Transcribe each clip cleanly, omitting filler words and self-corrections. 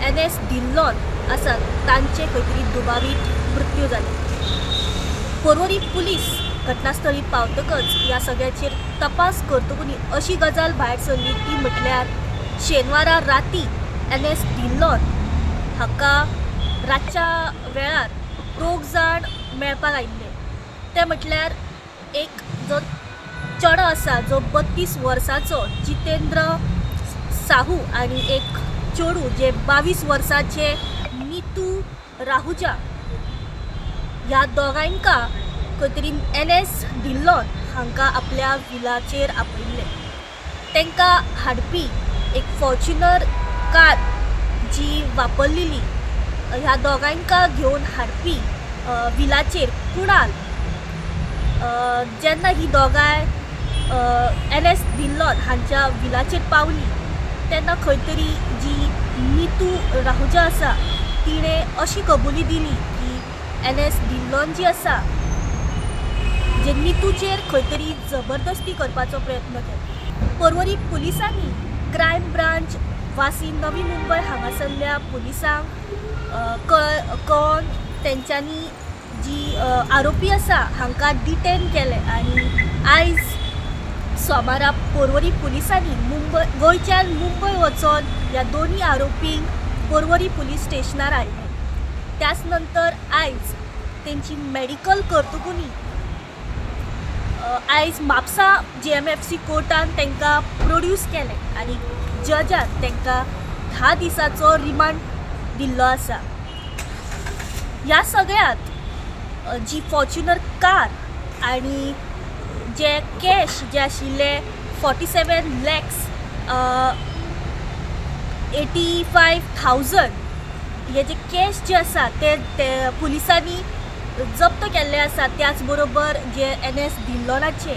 N S Dhillon आसा तांचे खंय तरी दुबावीत मृत्यू जाले. पर्वरी पुलीस घटनास्थळी पावतकच ह्या सगळ्याचेर तपास करतकूच अशी गजाल भायर सरली ती म्हटल्यार शेनवारा राती एन एस ढिल्लोन हाका रातच्या वेळार दोग जाण मेळपाक आयिल्ले. ते म्हटल्यार एक जो चेडो आसा जो 32 वर्सांचो जितेंद्र साहू आनी एक चेडूं जे 22 वर्सांचे नीतू राहुजा. ह्या दोगांयका खंय तरी एन एस ढिल्लोन हांकां आपल्या विलाचेर आपयिल्ले. तांकां हाडपी एक फॉर्च्युनर कार जी वापरलेली ह्या दोगांयका घेवन हाडपी विलाचेर कुणाल, जेन्ना ही दोगांय एन एस ढिल्लोन हांच्या विलाचेर पावली तेन्ना खंय तरी जी नीतू राहुजा आसा तिणें अशी कबुली दिली की एन एस ढिल्लोन जी आसा जे नीतूचेर खंय तरी जबरदस्ती करपाचो प्रयत्न केलो. पर्वरी पुलिसांनी क्रायम ब्रांच वासी नवी मुंबय हांगासरल्या पुलिसांक कळोन तेंच्यांनी जी आरोपी आसा हांकां डिटेन केले आनी आयज सोमारा पर्वरी पुलिसांनी मुंबय गोंयच्यान मुंबय वचोन ह्या दोनूय आरोपींक पर्वरी पुलीस स्टेशनार हाडले. त्याच नंतर आयज तेंची मेडिकल करतकूनी आयज म्हापसा JMFC कोर्टान तांकां प्रोड्यूस केलें आनी जजान तांकां 10 दिसाचो रिमांड दिल्लो आसा. ह्या सगळ्यांत जी फॉर्च्युनर कार आनी जे कॅश जे आशिल्ले 47,85,000 हे जे कॅश जे आसा ते पुलिसांनी जप्त केल्ले आसा. त्याच बरोबर जे एन एस ढिल्लोनाचे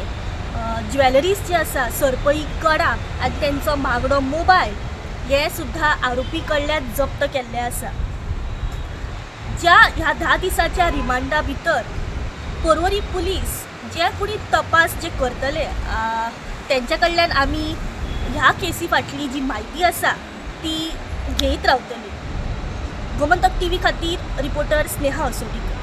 ज्वेलरीज जे आसा, सरपळी, कडा आनी तेंचो मागडो मोबायल हे सुद्दां आरोपी कडल्यान जप्त केल्ले आसा. ज्या ह्या 10 दिसाच्या रिमांडा भितर पर्वरी पुलीस जे कोणी तपास जे करतले तेंच्या कडल्यान आमी ह्या केसी फाटली जी म्हायती आसा ती घेयत रावतली. गोमंतक टीव्ही खातीर रिपोर्टर स्नेहा असोडीकर.